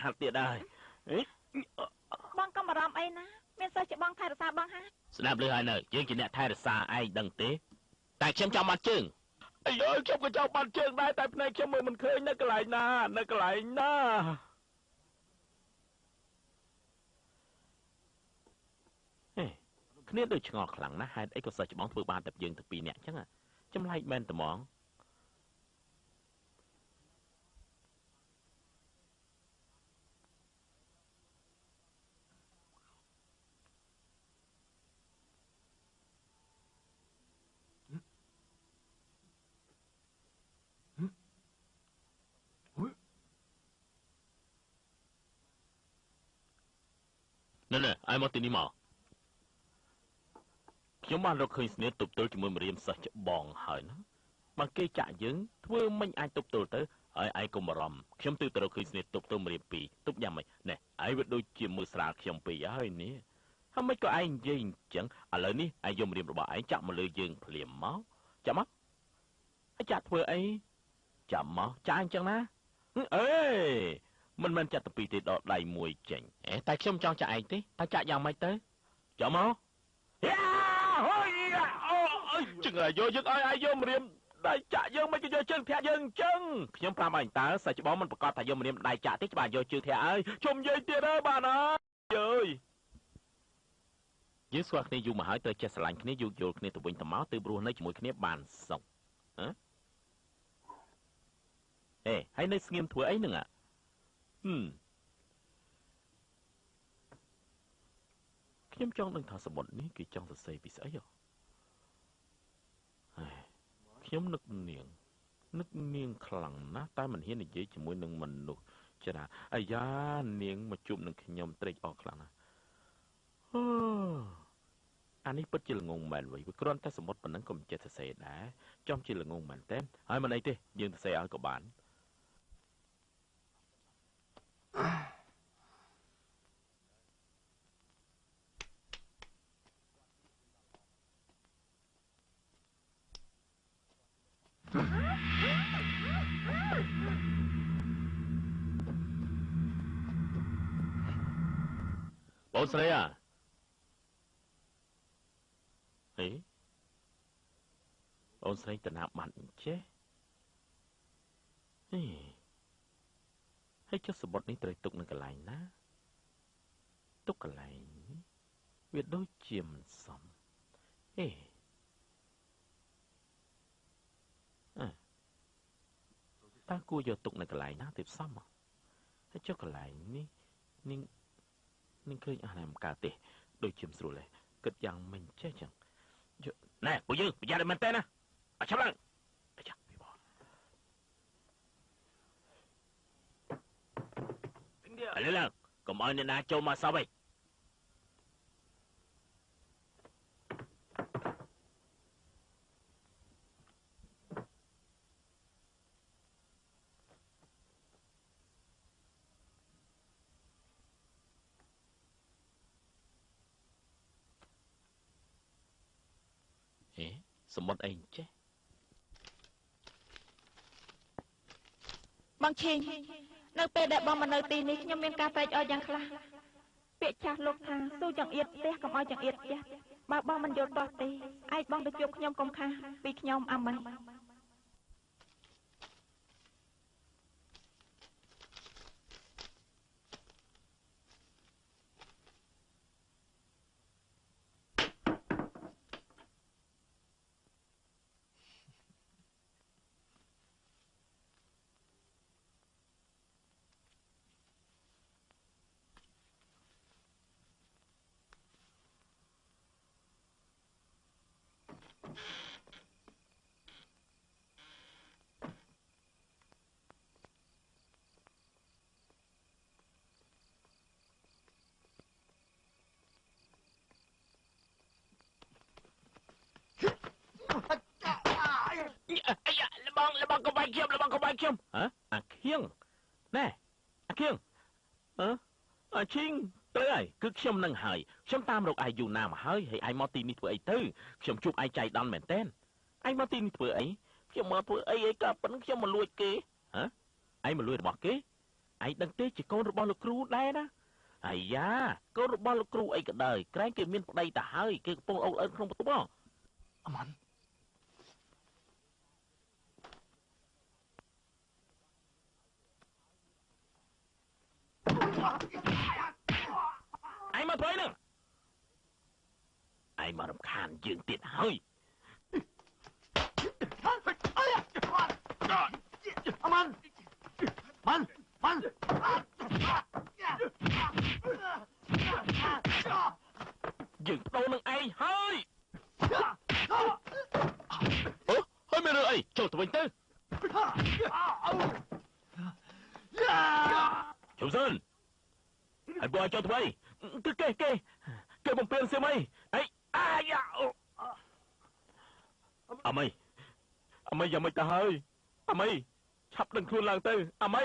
ហាត់ទៀតហើយ បងកុំបារម្ភអីណា មានសិស្សជាបងថែរក្សាបងហា ស្ដាប់លឺហើយនៅ យើងជាអ្នកថែរក្សាឯងដឹងទេ តែខ្ញុំចង់បាត់ជើង អាយ ខ្ញុំក៏ចង់បាត់ជើងដែរ តែភ្នែកខ្ញុំមើលមិនឃើញ នៅកន្លែងណា នៅកន្លែងណា ហេ គ្នាដូចឆ្ងល់ខ្លាំងណាស់ ហេតុអីក៏សិស្សច្បងធ្វើបានតែយើងទាំងពីរនាក់អញ្ចឹង ចម្លែកមែនត្មង ណែ ណែ ឯងមកទីនេះមក ខ្ញុំបានរកឃើញស្នៀតទប់ទល់ជាមួយម្រាមសិស្សច្បងហើយណា បើគេចាក់យើងធ្វើមិនអាចទប់ទល់ទៅហើយ ឯងកុំបារម្ភ ខ្ញុំទើបទៅរកឃើញស្នៀតទប់ទល់ម្រាមពីរ ទប់យ៉ាងម៉េច ណែ ឯងវាដូចជាមើលស្រាលខ្ញុំពេកហើយនេះ ហើយមិនក៏ឯងនិយាយអញ្ចឹង ឥឡូវនេះឯងយកម្រាមរបស់ឯងចាក់មកលើយើងភ្លាម មកចាក់មក ហើយចាក់ធ្វើអី ចាំមកចាក់អញ្ចឹងណា អេ មិនមែនចាក់តែពីរទេ ដកដៃមួយចេញ អេ តែខ្ញុំចង់ចាក់ឯងទេ តើចាក់យ៉ាងម៉េចទៅ ចាំមក យ៉ាហុយ អូអើយ ចង្រៃ យកយើងឲ្យឯងយកម្រាមដៃចាក់យើង មិនក៏យកជើងធាក់យើងអញ្ចឹង ខ្ញុំប្រាប់ឯង តើសាច់ច្បងមិនប្រកាសថាយកម្រាមដៃចាក់ទេ ច្បាស់យកជើងធាក់ហើយ ជុំនិយាយទៀតហើយ បានហើយ អើយ យើងស្គាល់គ្នាយូរមកហើយ ត្រូវចេះស្រឡាញ់គ្នា យោគយល់គ្នាទៅវិញទៅមក ទើបរស់នៅជាមួយគ្នាបានសុខ ហ៎ អេ ហើយនៅស្ងៀមធ្វើអីហ្នឹង អាហឹម ខ្ញុំចង់ដឹងថាសមុទ្រនេះគេចង់សរសេរពីស្អីហ៎ ខ្ញុំនឹកនាង នឹកនាងខ្លាំងណាស់ តែមិនហ៊ាននិយាយជាមួយនឹងមនុស្សច្រើន អាយ៉ា នាងមកជួបនឹងខ្ញុំត្រេកអរខ្លាំងណាស់ អូ អានេះពិតជាល្ងងមែនវិញ វាគ្រាន់តែសមុទ្រប៉ុណ្ណឹងក៏មិនចេះសរសេរដែរ ចំជាល្ងងមែនតើ ហើយមិនអីទេ យើងសរសេរឲ្យក៏បាន បងស្រី អាហេ បងស្រីទៅណាបាត់អញ្ចេះ ហេ ហើយចុះសបុតនេះត្រូវទុកនៅកន្លែងណា ទុកកន្លែងនេះវាដូចជាមិនសម ហេ អើ តើគួរយកទុកនៅកន្លែងណាទើបសម ហើយចុះកន្លែងនេះ នាងនឹងឃើញអស់ណាមិនកើតទេ ដូចជាមិនស្រួលទេ គិតយ៉ាងមិនចេះចឹង យកណែ ពួកយើងប្រយ័ត្នមែនទេណា អត់ឆាប់ឡើង អាចា ពីបង ឥឡូវឡើង កុំឲ្យអ្នកណាចូលមកសោះឯង ហេ សម្បត្តិអីចេះ បងឈេង នៅពេលដែលបងមកនៅទីនេះ ខ្ញុំមានការត្រេកអរយ៉ាងខ្លះ ពាក្យចាស់លោកថា ស៊ូចង្អៀតផ្ទះកុំឲ្យចង្អៀតផ្ទះ បើបងមិនយល់ទាស់ទេ ឯងបងទៅជួបខ្ញុំកុំខាសពីខ្ញុំ អាមិន អាយ៉ា លបង លបងកុំវាយខ្ញុំ លបងកុំវាយខ្ញុំ ហ៎ អាខៀង ណែ អាខៀង អឺអាឈីង ត្រូវហើយ គឺខ្ញុំនឹងហើយ ខ្ញុំតាមរកឯងយូរណាស់មកហើយ ហើយឯងមកទីនេះធ្វើអីទៅ ខ្ញុំជួបឯងចៃដន្យមែនតើ ឯងមកទីនេះធ្វើអី ខ្ញុំមកធ្វើអីអីក៏ប៉ុន ខ្ញុំមកលួចគេ ហ៎ ឯងមកលួចរបស់គេ ឯងដឹងទេជាកូនរបស់លោកគ្រូដែរណាអាយ៉ាកូនរបស់លោកគ្រូអីក៏ដោយក្រែងគេមានប្តីទៅហើយគេកំពុងអូលអិនក្នុងបន្ទប់ហ៎ អាម៉ាន់ ឯងមកធ្វើអីហ្នឹងឯងមករំខានយើងទៀតហើយ អាម៉ាន់ម៉ាន់ម៉ាន់ យើងបដូរនឹងឯងហើយអូហើយមានរឿងអីចូលទៅវិញទៅជុំសិនហើយបងឲ្យចូលទៅវិញគឺគេគេគេបំពេញសៀមអីអីអាយ៉ាអាមីអាមីយ៉ាងម៉េចទៅហើយអាមីឆាប់ដឹងខ្លួនឡើងទៅអាមី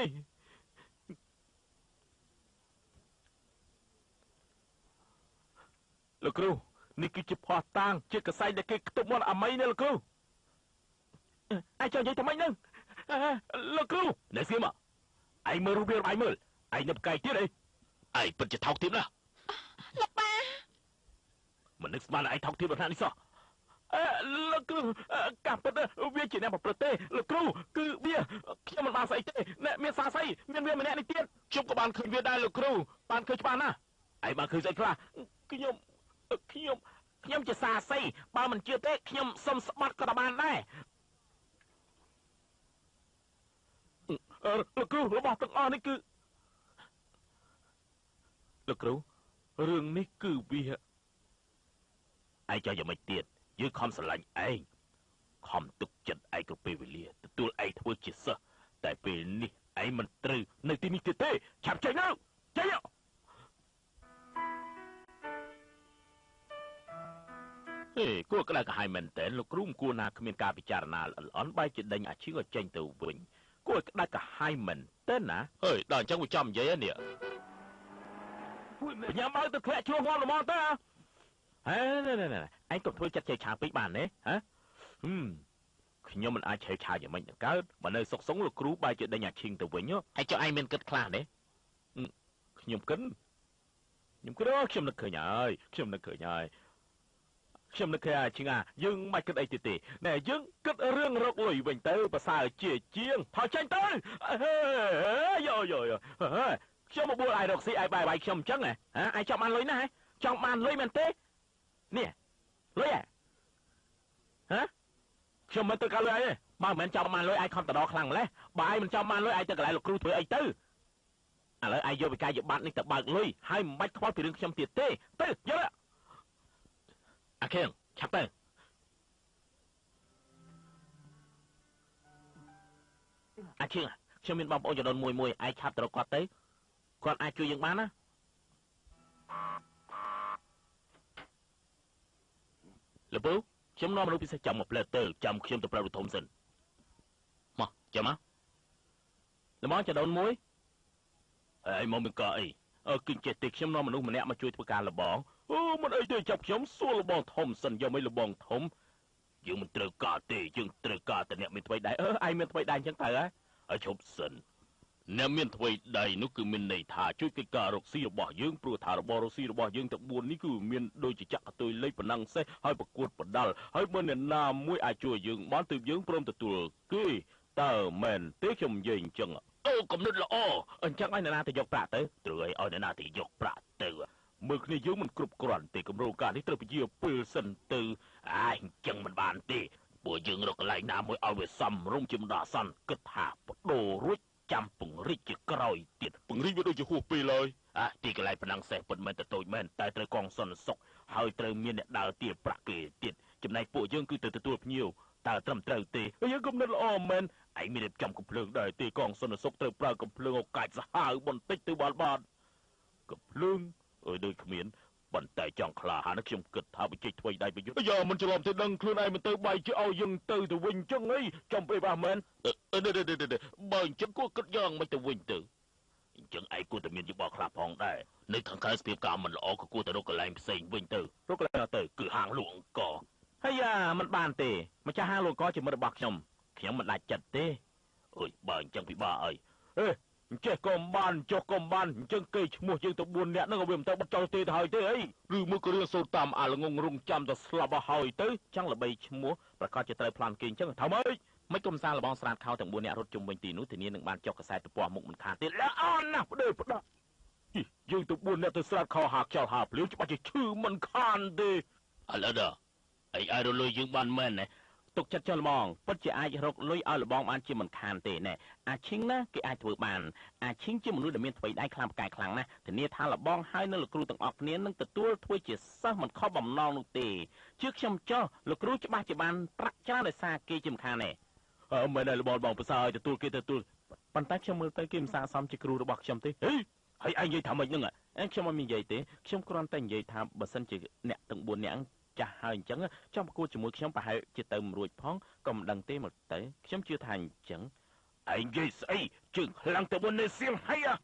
លោកគ្រូនេះគឺជាភ័ស្តុតាងជាកសែងដែលគេខ្ទប់មាត់អាមីនេះលោកគ្រូឯងចង់និយាយថាម៉េចហ្នឹងលោកគ្រូនេះសៀមឯងមើលរូបរាងឯងមើលឯងនឹកកែទៀតអីឯងពិតជាថោកទាបណាស់ លោកប៉ាមិននឹកស្មានឯងថោកទាបដល់ថ្នាក់នេះសោះអឺលោកគ្រូការពិតវាជាអ្នកប្រព្រឹត្តទេលោកគ្រូគឺវាខ្ញុំមិនបានស្អីទេអ្នកមានសាសីមានវាម្នាក់នេះទៀតខ្ញុំក៏បានឃើញវាដែរលោកគ្រូបានឃើញច្បាស់ណាស់ឯងបានឃើញស្អីខ្លះខ្ញុំខ្ញុំខ្ញុំជាសាសីបើមិនជឿទេខ្ញុំសុំស្បត់ក៏បានដែរលោកគ្រូរបស់ទាំងអស់នេះគឺលោកគ្រូរឿងនេះគឺវាឯងចង់យ៉ាងម៉េចទៀតយើងខំស្រឡាញ់ឯងខំទុកចិត្តឯងគ្រប់ពេលវេលាទទួលឯងធ្វើជាសិស្សតែពេលនេះឯងមិនត្រូវនៅទីនេះទៀតទេឆាប់ចេញទៅចេញហេគួរក្តៅក្រហាយមែនតើលោកគ្រូមិនគួរណាគ្មានការពិចារណាល្អិតល្អន់បែរជាដេញអាឈៀងឲ្យចេញទៅវិញគួរក្តៅក្រហាយមែនតើណាហេដល់អញ្ចឹងវាចំនិយាយនេះបញ្ញាបើទៅធ្លាក់ជ្រោះងាប់ល្មមទៅហេណែណែឯងកុំធ្វើចិត្តឆេវឆាវពេកបានទេហ៎ខ្ញុំមិនអាចឆេវឆាវយ៉ាងម៉េចនឹងកើតបើនៅសុកសុងលោកគ្រូបែរជាដេញអាឈីងទៅវិញហើយចុះឯងមានគិតខ្លះទេខ្ញុំគិតខ្ញុំគិតខ្ញុំនឹកឃើញហើយខ្ញុំនឹកឃើញហើយខ្ញុំនឹកឃើញអាឈីងអាយើងមិនគិតអីទៀតទេណែយើងគិតរឿងរកលុយវិញទៅប្រសើរជាជាងថយចេញទៅយោយោខ្ញុំមកបួលឯងរកស៊ីឯងបាយបាយខ្ញុំអញ្ចឹងហ៎ឯងចង់បានលុយណាស់ហ៎ចង់បានលុយមែនទេនេះលុយហ៎ហ៎ខ្ញុំមិនទៅការលុយឯងទេបើមិនមែនចង់បានលុយឯងខំតដខ្លាំងម្ល៉េះបើឯងមិនចង់បានលុយឯងទៅកន្លែងលោកគ្រូធ្វើអីទៅឥឡូវឯងយកវិកាយប័ត្រនេះទៅបើកលុយហើយមិនបាច់ខ្វល់ពីរឿងខ្ញុំទៀតទេទៅយកអាខៀងឆាប់ទៅអាឈៀងខ្ញុំមានបងប្អូនចដូនមួយមួយឯងឆាប់ទៅរកគាត់ទៅគាត់អាចជួយយើងបានណាលោកពូខ្ញុំនាំមនុស្សពិសេសចាំមកផ្លែទៅចាំខ្ញុំទៅប្រាប់លោកធំសិនមកចាំមកល្មមចដូនមួយអីមកមានកអីអឺគិចេះទេខ្ញុំនាំមនុស្សម្នាក់មកជួយធ្វើការលបងអូមិនអីទេចាប់ខ្ញុំសួរលបងធំសិនយកមិនលបងធំយើងមិនត្រូវការទេយើងត្រូវការតែអ្នកមានថ្មីដែរអឺឯងមានថ្មីដែរអញ្ចឹងទៅហើយជប់សិនអ្នកមានថ្វីដៃនោះគឺមានន័យថាជួយកិច្ចការរកស៊ីរបស់យើងព្រោះថារបររកស៊ីរបស់យើងទាំង4នេះគឺមានដូចជាចក្រតុយលេខប៉ុណ្ណឹងសេះហើយប្រកួតប្រដាល់ហើយបើអ្នកណាមួយអាចជួយយើងបានទើបយើងព្រមទទួលគេតើមែនទេខ្ញុំនិយាយអញ្ចឹងអូកំណត់ល្អអញ្ចឹងឲ្យអ្នកណាទៅយកប្រាក់ទៅត្រូវឲ្យអ្នកណាទៅយកប្រាក់ទៅមើលគ្នាយើងមិនគ្រប់គ្រាន់ទេគម្រោងការនេះត្រូវពជាពេលសិនទៅអាអញ្ចឹងមិនបានទេពួកយើងរកកន្លែងណាមួយឲ្យវាសមរម្យជាបណ្ដោះអាសន្នគិតថាបដូររួចចាំពង្រីកជាក្រោយទៀតពង្រីកវាដូចជាហួសពេលហើយអាទីកន្លែងប៉ុណ្ណឹងសេះពិតមែនតូចមែនតែត្រូវកងសន្តិសុខហើយត្រូវមានអ្នកដើរទាប្រាក់គេទៀតចំណែកពួកយើងគឺទៅទទួលភ្ញៀវតើត្រឹមត្រូវទេយើងគំនិតល្អមែនឯងមានរៀបចំកំភ្លើងដែរទេកងសន្តិសុខត្រូវប្រើកំភ្លើងឱកាសសាហាវបន្តិចទៅបានបានកំភ្លើងអើយដូចគ្មានប៉ុន្តែចង់ក្លាហានខ្ញុំគិតថាវិជិចថ្មីដៃប្រយុទ្ធយ៉ាមិនច្រឡំទេដឹងខ្លួនឯងមិនទៅបាយជាឲ្យយើងទៅទៅវិញចឹងអីចំពេលបាសមែនបើអញ្ចឹងគួរគិតយ៉ាងមិនទៅវិញទៅអញ្ចឹងឯងគួរតែមានយោបល់ខ្លះផងដែរនៅខាងក្រៅស្ភាពការមិនល្អក៏គួរតែរកកន្លែងផ្សេងវិញទៅរកកន្លែងទៅគឺហាងលក់អង្គហើយយ៉ាមិនបានទេម្ចាស់ហាងលក់អង្គជាមិត្តរបស់ខ្ញុំខ្ញុំមិនដាច់ចិត្តទេអើយបើអញ្ចឹងពិបាកអីអេ ចេះក៏មិនបានចុះក៏មិនបានអញ្ចឹងគេឈ្មោះយើងទៅ4នាក់ហ្នឹងក៏វាមិនទៅបត់ចោលទេទៅហើយទេអីឬមួយក៏រឿងសូត្រតាមអាល្ងងរងចាំទៅស្លាប់ហើយទៅចង់ល្បីឈ្មោះប្រកាសជាត្រូវប្លន់គេអញ្ចឹងថាម៉េចមិនគុំសារលបងស្រាតខោទាំង4នាក់រត់ជុំវិញទីនោះធានានឹងបានចុះកសែតទំព័រមុខមិនខានទៀតល្អណាស់ផ្ដេផ្ដាស់យើងទៅ4នាក់ទៅស្រាតខោហាខ្យល់ហាភ្លៀងច្បាស់ជាឈឺមិនខានទេឥឡូវដល់អីឲ្យរលុយយើងបានមែនណាទុកចិត្តចុះលបងពិតជាអាចរកលុយឲ្យលបងបានជាមិនខានទេណែអាឈិងណាគេអាចធ្វើបានអាឈិងជាមនុស្សដែលមានថ្វីដៃខ្លាំងផ្កាយខ្លាំងណាស់ធានាថាលបងហើយនៅលោកគ្រូទាំងអស់គ្នានឹងទទួលធ្វើជាសិស្សមិនខុសបំណងនោះទេជឿខ្ញុំចុះលោកគ្រូច្បាស់ជាបានប្រាក់ច្រើនដោយសារគេជាមិនខានទេមែនហើយលបងបងប្រសើរឲ្យទទួលគេទទួលប៉ុន្តែខ្ញុំមើលទៅគេមិនស័ក្តិសមជាគ្រូរបស់ខ្ញុំទេហេហើយឯងនិយាយថាម៉េចហ្នឹងខ្ញុំមិននិយាយទេខ្ញុំគ្រាន់តែនិយាយថាបើសិនជាអ្នកទាំង4នាក់ចាស់ហើយអញ្ចឹងចង់ប្រកួតជាមួយខ្ញុំប្រហែលជាទៅមិនរួចផងក៏មិនដឹងទេមកទៅខ្ញុំជឿថាអញ្ចឹងឯងនិយាយស្អីជើងខ្លាំងទៅមុននេះសៀងហៃអា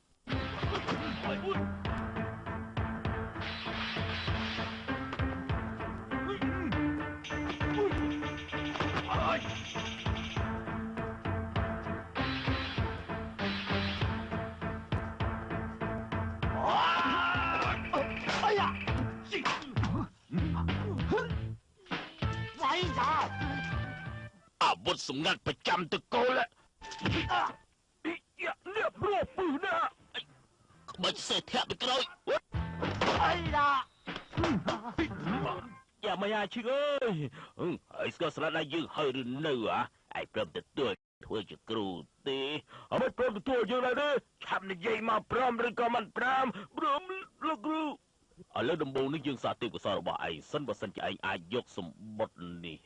អាវុធសម្ងាត់ប្រចាំតកូលនេះព្រោះពឹសណាក្បាច់សេះធាក់ពីក្រោយអីដាយ៉ាមិនអាឈឹកអើយហើយស្គាល់ស្លាប់ដៃយើងហើយឬនៅអាឯងព្រមទទួលធ្វើជាគ្រូទេអត់ព្រមទទួលយើងដែរទេឆាប់និយាយមកព្រមឬក៏មិនព្រមព្រមលោកគ្រូឥឡូវដំបូងនេះយើងសាទេពកោសលរបស់ឯងសិនបើសិនជាឯងអាចយកសម្បត្តិនេះ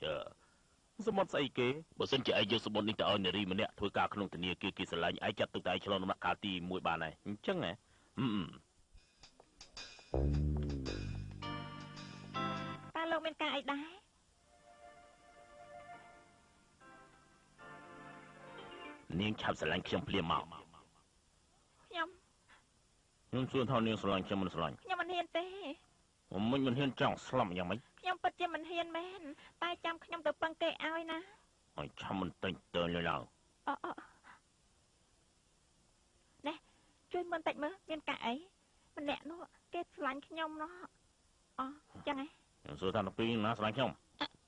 សម្បត្តិស្អីគេបើសិនជាឯងយកសម្បត្តិនេះទៅឲ្យនារីម្នាក់ធ្វើការក្នុងធនាគារគេស្រឡាញ់ឯងចាត់ទុកតែឯងឆ្លងដំណាក់កាលទី1បានហើយអញ្ចឹងហ៎តើលោកមានការអីដែរនាងឆាប់ស្រឡាញ់ខ្ញុំភ្លាមមកខ្ញុំសួរថានាងស្រឡាញ់ខ្ញុំមិនស្រឡាញ់ខ្ញុំមិនហ៊ានទេមិនហ៊ានចង់ស្លាប់យ៉ាងម៉េចខ្ញុំពិតជាមិនហ៊ានមែនតែចាំខ្ញុំទៅពឹងគេឲ្យណាឲ្យឆាប់មិនតិចទៅលើឡើយអូណែជួយមើលតិចមើលមានកាក់អីម្នាក់នោះគេស្រឡាញ់ខ្ញុំណោះអូចឹងហ៎ខ្ញុំសួរថាពីណាស្រឡាញ់ខ្ញុំ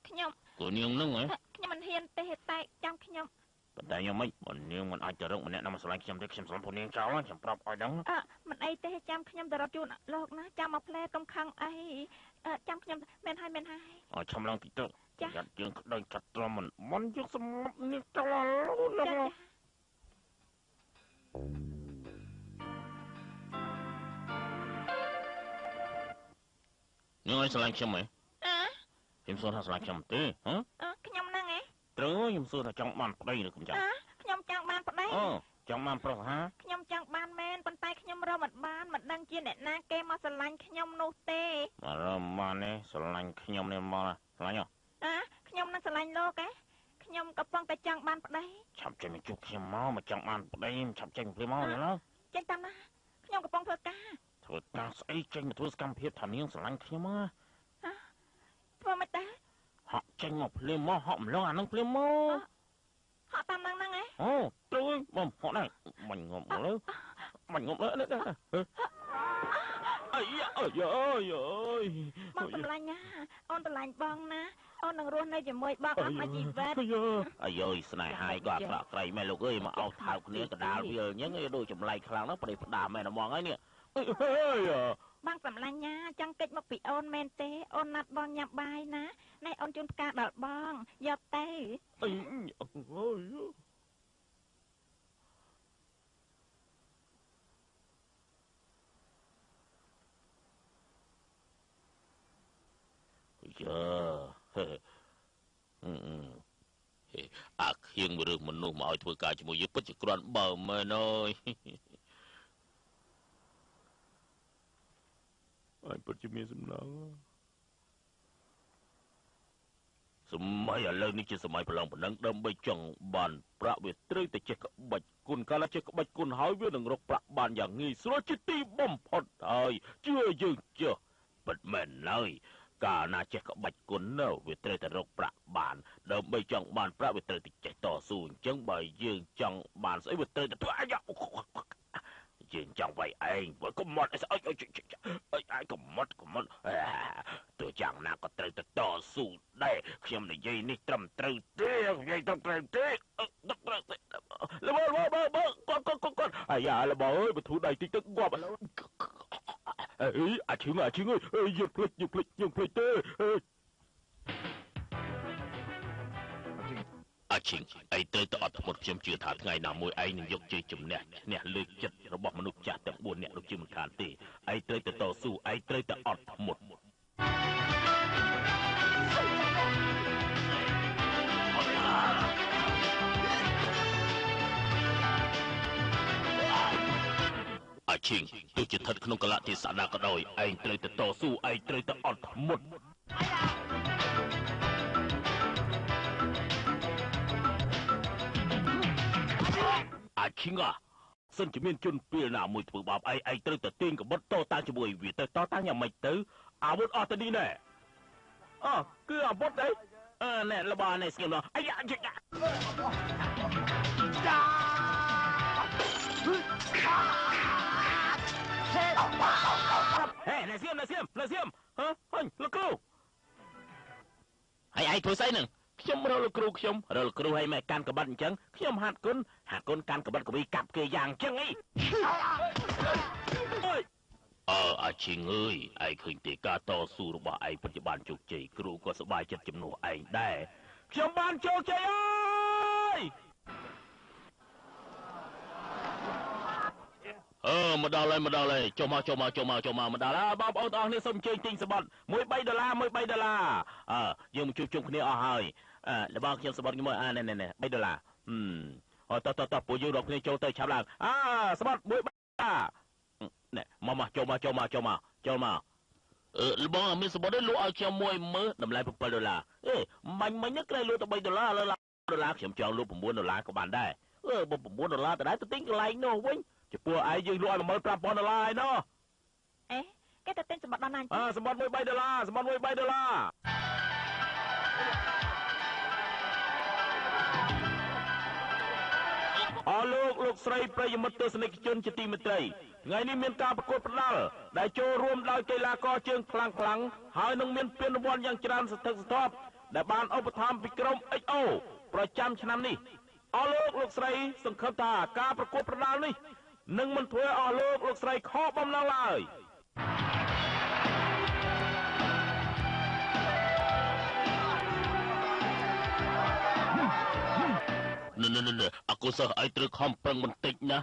ខ្ញុំគូនាងនឹងហ៎ខ្ញុំមិនហ៊ានទេតែចាំខ្ញុំប៉ុន្តែខ្ញុំមិនបើនាងមិនអាចទៅរកម្នាក់ណាមកស្រឡាញ់ខ្ញុំទេខ្ញុំស្រឡាញ់ពួកនាងចោលខ្ញុំប្រាប់ឲ្យដឹងមិនអីទេចាំខ្ញុំទៅរកជូនលោកណាចាំមកផ្លែកុំខឹងអីចាំខ្ញុំមែនហើយមែនហើយអឆំឡើងតិចទៅយ៉ាត់យើងក្តៅចាត់ទ្រាំមិនមិនយកសម្រាប់នាងចោលណានាងឲ្យស្រឡាញ់ខ្ញុំហ៎ខ្ញុំសួរថាស្រឡាញ់ខ្ញុំទេហ៎ខ្ញុំហ្នឹងហ៎ត្រូវខ្ញុំសួរថាចង់បានប្តីឬខ្ញុំចង់ខ្ញុំចង់បានប្តីចង់បានប្រុសហាខ្ញុំចង់បានមែនប៉ុន្តែខ្ញុំរកមិនបានមិនដឹងជាអ្នកណាគេមកស្រឡាញ់ខ្ញុំនោះទេមករកបានទេស្រឡាញ់ខ្ញុំនេះមកស្រឡាញ់ហ៎ខ្ញុំនឹងស្រឡាញ់លោកហ៎ខ្ញុំកំពុងតែចង់បានប្តីឆាប់ចេញមកជួបខ្ញុំមកមកចង់បានប្តីឆាប់ចេញភ្លាមមកណាចេញតាមណាខ្ញុំកំពុងធ្វើការធ្វើការស្អីចេញមកធ្វើសកម្មភាពថានាងស្រឡាញ់ខ្ញុំហ៎ធ្វើមិនដែរហក់ចេញមកភ្លាមមកហក់ម្លងអានឹងភ្លាមមកហក់តាមនឹងហ្នឹងហ៎អូត្រូវបងហក់ដែរបាញ់ងំលើបាញ់ងំលើនេះអាយអើយអើយអើយបងស្រឡាញ់ណាអូនស្រឡាញ់បងណាអូននឹងរស់នៅជាមួយបងអស់មួយជីវិតអាយអើយស្នេហាយក៏អាក្រក់ក្រៃមែនលោកអើយមកអោបថើបគ្នាកដាលវាអញ្ចឹងដូចចម្លែកខ្លាំងណាស់ប្រេផ្ដាមែនហ្មងហើយនេះបងសម្លាញ់ណាចង់កិច្ចមកពីអូនមែនទេអូនណាត់បងញ៉ាំបាយណាណែអូនជូនផ្កាដល់បងយកទៅអីអូយយ៉ាអាខៀងរឿងមនុស្សមកឲ្យធ្វើការជាមួយយើងពិតជាគ្រាន់បើមែនអើយអញពិតជាមានសំណងសម័យឥឡូវនេះជាសម័យប្រឡងប៉ុណ្ណឹងដើម្បីចង់បានប្រាក់វាត្រូវតែចេះក្បាច់គុណកាលចេះក្បាច់គុណហើយវានឹងរកប្រាក់បានយ៉ាងងាយស្រួលជាទីបំផុតហើយជឿយើងជឿពិតមែនឡើយ កាលណាចេះក្បាច់គុណនៅវាត្រូវតែរកប្រាក់បានដើម្បីចង់បានប្រាក់វាត្រូវតែចេះតស៊ូអញ្ចឹងបើយើងចង់បានស្អីវាត្រូវតែធ្វើអាយ៉ាយើងចង់វាយឯងបើកុំមាត់អីស្អុយអុយឯងកុំមាត់កុំមាត់ទោះយ៉ាងណាក៏ត្រូវតែតស៊ូដែរខ្ញុំនិយាយនេះត្រឹមត្រូវទេនិយាយត្រឹមត្រូវទេត្រឹមត្រូវទេលបលបបគាត់គាត់គាត់អាយ៉ាលបអើយបធូរដៃតិចទៅងាប់អេអាឈឹងអាឈឹងអើយយើងភ្លេចយើងភ្លេចយើងភ្លេចទេអាឈិងឯងត្រូវតែអត់ធ្មត់ខ្ញុំជឿថាថ្ងៃណាមួយឯងនឹងយកជ័យជំនះឈ្នះលើចិត្តរបស់មនុស្សចាស់ទាំង4នាក់នោះជាមិនខានទេឯងត្រូវតែតស៊ូឯងត្រូវតែអត់ធ្មត់អាឈិងទោះជាស្ថិតក្នុងកលៈទេសៈណាក៏ដោយឯងត្រូវតែតស៊ូឯងត្រូវតែអត់ធ្មត់អាឈិងសិនជាមានជនពេលណាមួយធ្វើបាបឯងឯងត្រូវតែទាញកបុតតតាំងជាមួយវាទៅតតាំងយ៉ាងម៉េចទៅអាវុធអស់ទៅនេះណែអគឺអាវុធអីអឺណែលបាណែស្ងៀមដល់អាយ៉ាហេណែសៀមណែសៀមណែសៀមហ៎ហញលោកគ្រូហើយឯងធ្វើស្អីហ្នឹងខ្ញុំរកលោកគ្រូខ្ញុំរកលោកគ្រូឲ្យមកកាន់កបិតអញ្ចឹងខ្ញុំហាត់គុណហាត់គុណកាន់កបិតកវីកាប់គេយ៉ាងអញ្ចឹងអីអើអាឈិងអើយឯងឃើញទេការតស៊ូរបស់ឯងពិតជាបានជោគជ័យគ្រូក៏សប្បាយចិត្តជំនួសឯងដែរខ្ញុំបានជោគជ័យអើយអឺមកដល់ហើយមកដល់ហើយចុះមកចុះមកចុះមកចុះមកមកដល់ហើយបងប្អូនទាំងអស់គ្នាសូមអញ្ជើញទិញសំបុត្រ1 3ដុល្លារ1 3ដុល្លារអើយើងមកជួបជុំគ្នាអស់ហើយអឺរបស់ខ្ញុំសំបុត្រខ្ញុំអើណែណែណែ3ដុល្លារអឺតោះតោះតោះពួកយើងរាប់គ្នាចូលទៅឆាប់ឡើងអើសំបុត្រ1 3ដុល្លារណែមកមកចូលមកចូលមកចូលមកចូលមកអឺបងមានសំបុត្រទេលក់ឲ្យខ្ញុំមួយមើលតម្លៃ7ដុល្លារអេមាញ់មិញហ្នឹងក្រែលក់តែ3ដុល្លារឥឡូវដុល្លារខ្ញុំចង់លក់9ដុល្លារក៏បានដែរអឺបើ9ដុល្លារទៅដែរទៅទិញកន្លែងនោះវិញចំពោះឯងយើងលក់ឲ្យ15000ដុល្លារឯណោះអេគេទៅទិញសម្បត្តិដល់ណាអើសម្បត្តិ1 3ដុល្លារសម្បត្តិ1 3ដុល្លារអរលោកលោកស្រីប្រិយមិត្តទស្សនិកជនជាទីមេត្រីថ្ងៃនេះមានការប្រកួតប្រដាល់ដែលចូលរួមដោយកីឡាករជើងខ្លាំងខ្លាំងហើយនឹងមានពានរង្វាន់យ៉ាងច្រើនសន្ធឹកសន្ធាប់ដែលបានឧបត្ថម្ភពីក្រុម XO ប្រចាំឆ្នាំនេះអរលោកលោកស្រីសង្ឃឹមថាការប្រកួតប្រដាល់នេះនឹងមិនធ្វើអស់លោកលោកស្រីខកបំណងឡើយណែណែអកុសលឲ្យត្រូវខំប្រឹងបន្តិចណា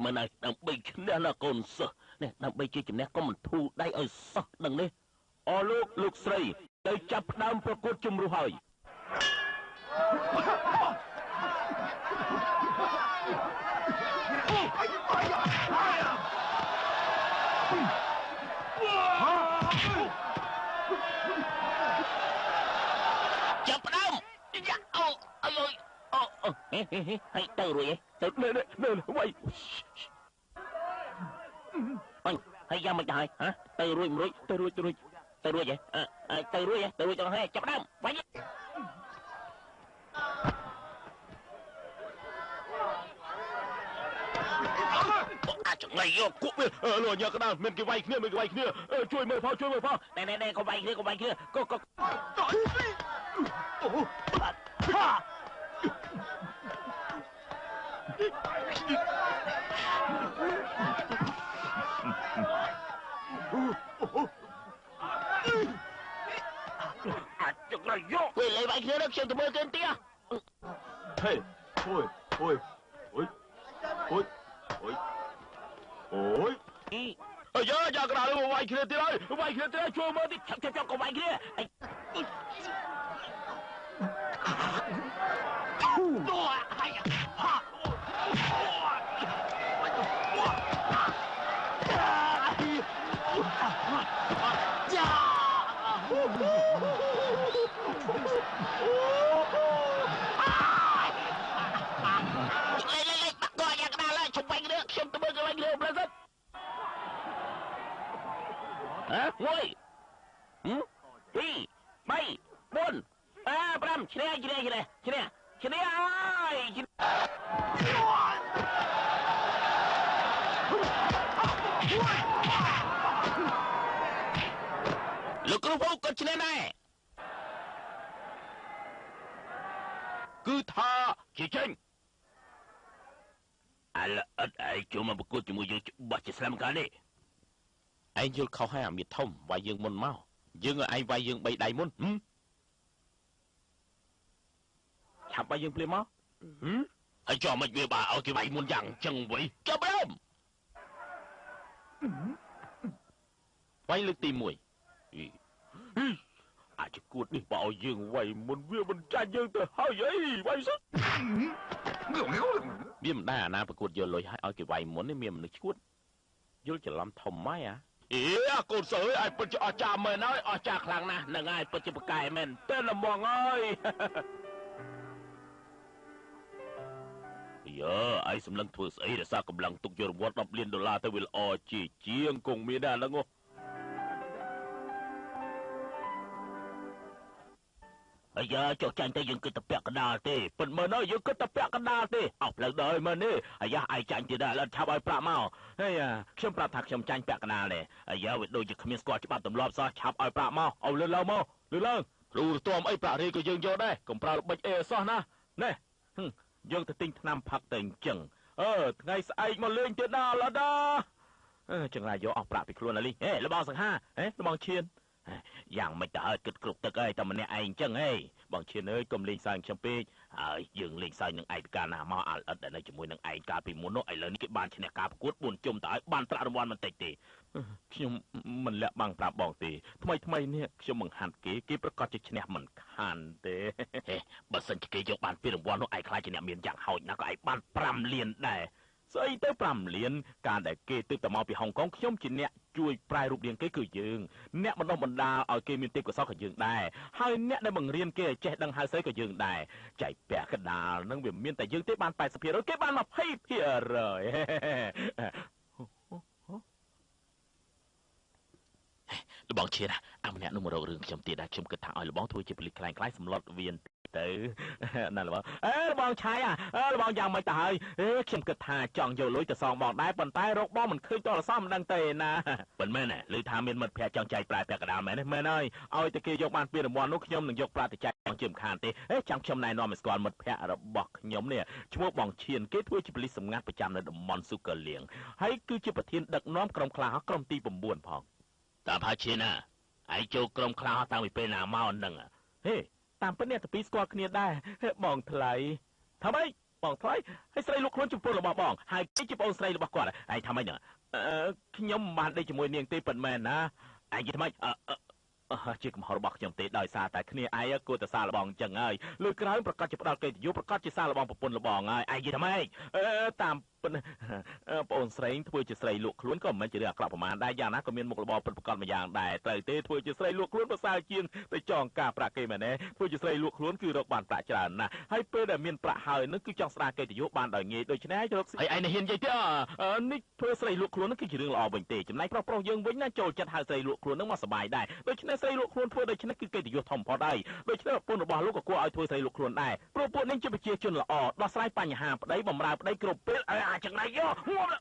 មិនឲ្យដើម្បីឈ្នះណាកូនសិស្សនេះដើម្បីជាជំនះកុំមិនធូរដៃឲ្យសោះដឹងនេះអស់លោកលោកស្រីទៅចាប់ផ្ដើមប្រកួតជម្រុះហើយចាប់ផ្ដើមយ៉ាអូអើយអូហេហេហេទៅរួចទៅនេះនេះវ៉ៃអញហើយយ៉ាងមិនដែរហ៎ទៅរួចមិនរួចទៅរួចទៅរួចទៅរួចហ៎ទៅរួចទៅរួចទៅហេចាប់ផ្ដើមវ៉ៃអាចង្លៃយកគក់វាលោកញ៉ាកដាលមានគេវាយគ្នាមានគេវាយគ្នាជួយមើលផងជួយមើលផងណែណែកុំវាយគ្នាកុំវាយគ្នាកុកអូអាចង្លៃយកពេលលេងវាយគ្នាដល់ខ្ញុំទៅមើលគេទៀតហេអូយអូយអូយអូយអូយអូយអាយ៉ាយ៉ាក្តារវាយគ្នាទៀតហើយវាយគ្នាទៀតជួយមើលតិចឆាប់ឆាប់កុំវាយគ្នាលេបាក់កយ៉ាក្តារហើយជុំវាយគ្នាខ្ញុំទៅមើលគេវាយគ្នាប្រសិទ្ធហ៎មួយពីរ ឈ្នះឈ្នះឈ្នះឈ្នះឈ្នះហើយលោកគ្រូភូក៏ឈ្នះដែរគឺថាជាចេញអលអត់ឯងចូលមកប្រកួតជាមួយយើងច្បាស់ជាស្លាប់កាលនេះឯងយល់ខុសហើយអាមៀតធំវាយយើងមុនមកយើងឲ្យឯងវាយយើងបីដៃមុនឆាប់វាយយើងភ្លាមមកហើយចោះមិនវាបើឲ្យគេវាយមុនយ៉ាងចឹងវិញចាប់ដើមវាយលើកទី1អាចគួតនេះបើឲ្យយើងវាយមុនវាមិនចាញ់យើងទៅហើយអីវាយសុទ្ធវាមិនដែរអាណាប្រកួតយកលុយឲ្យគេវាយមុននេះមានមនុស្សឈួតយល់ច្រឡំធំហើយអាអេអាកូនសើឲ្យពិតជាអស្ចារ្យមែនហើយអស្ចារ្យខ្លាំងណាស់នឹងហើយពិតជាប្រកែមែនតែល្មងហើយយើឯងសម្លឹងធ្វើស្អីរសារកម្លាំងទុកយករង្វាន់10លានដុល្លារទៅវាល្អជាជាងគង់មានដែរហ្នឹងអាយ៉ាចុះចាញ់ទៅយើងគិតតែពាក់កណ្ដាលទេពិតមើលណើយើងគិតតែពាក់កណ្ដាលទេអស់ផ្លូវដល់មើលនេះអាយ៉ាឯងចាញ់ទៀតដែរឥឡូវឆាប់ឲ្យប្រាក់មកហើយខ្ញុំប្រាប់ថាខ្ញុំចាញ់ពាក់កណ្ដាលទេអាយ៉ាវាដូចជាគ្មានស្គាល់ច្បាប់ទម្លាប់សោះឆាប់ឲ្យប្រាក់មកឲ្យលឿនឡើងមកលឿនឡើងគ្រូរទាំអីប្រាក់រីក៏យើងយកដែរកុំប្រើល្បិចអីសោះណានេះយើងទៅទិញថ្នាំផឹកទៅអញ្ចឹងអឺថ្ងៃស្អែកមកលេងទៀតណាឡដាចង្រៃយកអស់ប្រាក់ពីខ្លួនអាលីហេលបងសង្ហាហេលបងឈៀនយ៉ាងមិនទៅហើយគិតគ្រប់ទឹកហើយតែម្នាក់ឯងអញ្ចឹងហេបងឈៀនអើយកុំលេងសើចខ្ញុំពេកហើយយើងលេងសើចនឹងឯងកាលណាមកអាល់អិតដែលនៅជាមួយនឹងឯងកាលពីមុននោះឥឡូវនេះគេបានឈ្នះការប្រកួត4ជុំទៅហើយបានប្រាក់រង្វាន់មិនតិចទេខ្ញុំមិនលាក់បាំងប្រាប់បងទេថ្មីថ្មីនេះខ្ញុំបង្ហាត់គេគេប្រកាសជាឈ្នះមិនខានទេបើសិនជាគេយកបានពីរង្វាន់នោះឯងខ្លាចជាអ្នកមានយ៉ាងហោចណាស់ក៏ឯងបាន5លានដែរស្អីទៅ5លានការដែលគេទើបតែមកពីហុងកុងខ្ញុំជាអ្នកជួយប្រែរូបរាងគេគឺយើងអ្នកបណ្ដុះបណ្ដាលឲ្យគេមានទេពកោសល្យក៏យើងដែរហើយអ្នកដែលបង្រៀនគេឲ្យចេះដឹងហៅស្អីក៏យើងដែរចែកពាក់កដាលនឹងវាមានតែយើងទេបាន 80% គេបាន 20% លបងឈៀនអាម្នាក់នោះមករករឿងខ្ញុំទៀតដែរខ្ញុំគិតថាឲ្យលបងធ្វើជាពលិសខ្លាំងៗសម្លុតវៀនទៅណាលបងអេលបងឆៃអាលបងយ៉ាងមិនទៅហើយអេខ្ញុំគិតថាចង់យកលុយទៅសងបងដែរប៉ុន្តែរកបងមិនឃើញតលសោះមិនដឹងទេណាមិនមែនទេឮថាមានមិត្តភក្តិចង់ចែកប្រាក់ពាក់កណ្ដាលមែនទេមែនហើយឲ្យតែគេយកបានពីរង្វាន់នោះខ្ញុំនឹងយកប្រាក់ទៅចែកបងជាមិនខានទេអេចាំខ្ញុំណែនាំឲ្យស្គាល់មិត្តភក្តិរបស់ខ្ញុំនេះឈ្មោះបងឈៀនគេធ្វើជាប៉ូលីសសម្ងាត់ប្រចាំនៅតំបន់ស៊ូកាលៀងហើយគឺជាប្រធានដឹកនាំក្រុមខ្លាក្រុមទី9ផងតាមផាឈៀនណាឯងចូលក្រុមខ្លាតាំងពីពេលណាមកហ្នឹងហេតាមពិតអ្នកទាំងពីរស្គាល់គ្នាដែរបងថ្លៃថាម៉េចបងថ្លៃហើយស្រីលក់ខ្លួនចំពោះរបស់បងហើយគេជាប្អូនស្រីរបស់គាត់ហើយថាម៉េចហ្នឹងខ្ញុំមិនបានដេកជាមួយនាងទេពិតមែនណាឯងនិយាយថាម៉េចជាកំហុសរបស់ខ្ញុំទេដោយសារតែគ្នាឯងគួរតែសារលបងអញ្ចឹងហើយលើក្រោយប្រកាសជាផ្ដល់កិត្តិយសប្រកាសជាសារលបងប្រពន្ធលបងហើយឯងនិយាយថាម៉េចតាមប្អូនស្រីធ្វើជាស្រីលក់ខ្លួនក៏មិនមែនជារឿងអាក្រក់ប្រមាណដែរយ៉ាងណាក៏មានមុខរបរពិតប្រាកដមួយយ៉ាងដែរត្រូវទេធ្វើជាស្រីលក់ខ្លួនប្រសើរជាងទៅចងការប្រាក់គេមែនទេធ្វើជាស្រីលក់ខ្លួនគឺរកបានប្រាក់ច្រើនណាស់ហើយពេលដែលមានប្រាក់ហើយនឹងគឺចង់ស្ដារកិត្តិយសបានដោយងាយដូច្នេះរកហើយឯងហ៊ាននិយាយទេនេះធ្វើស្រីលក់ខ្លួននឹងគឺជារឿងល្អវិញទេចំណែកប្រុសៗយើងវិញណាចូលចិត្តហៅស្រីលក់ខ្លួននឹងមកសប្បាយដែរដូច្នេះស្រីលក់ខ្លួនធ្វើដូច្នេះគឺកិត្តិយសធំផុតហើយដូច្នេះប្រពន្ធរបស់លោកក៏គួរឲ្យធ្វើស្រីលក់ខ្លួនដែរព្រោះពួកនេះជាប្រជាជនល្អដោះស្រាយបញ្ហាប្តីបំរើប្តីគ្រប់ពេលឲ្យអាចង្រៃយកងាប់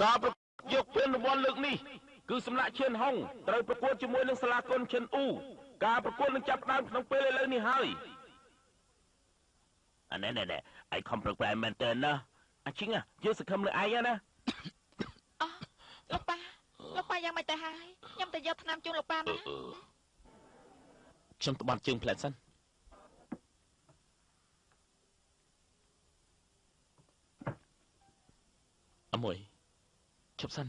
ការប្រកួតយកពានរង្វាន់លើកនេះគឺសម្លាក់ឈៀនហុងត្រូវប្រកួតជាមួយនឹងសាលាគុនឈិនអ៊ូការប្រកួតនឹងចាប់ផ្ដើមក្នុងពេលឥឡូវនេះហើយអានេះនេះឯងខំប្រឹងប្រែងមែនតើណាអាឈិងយើងសង្ឃឹមលើឯងណាអោះលោកប៉ាលោកប៉ាយ៉ាងម៉េចទៅហើយខ្ញុំទៅយកថ្នាំជូនលោកប៉ាណាខ្ញុំត្បាត់ជើងផ្លែតសិនអមួយឈប់សិន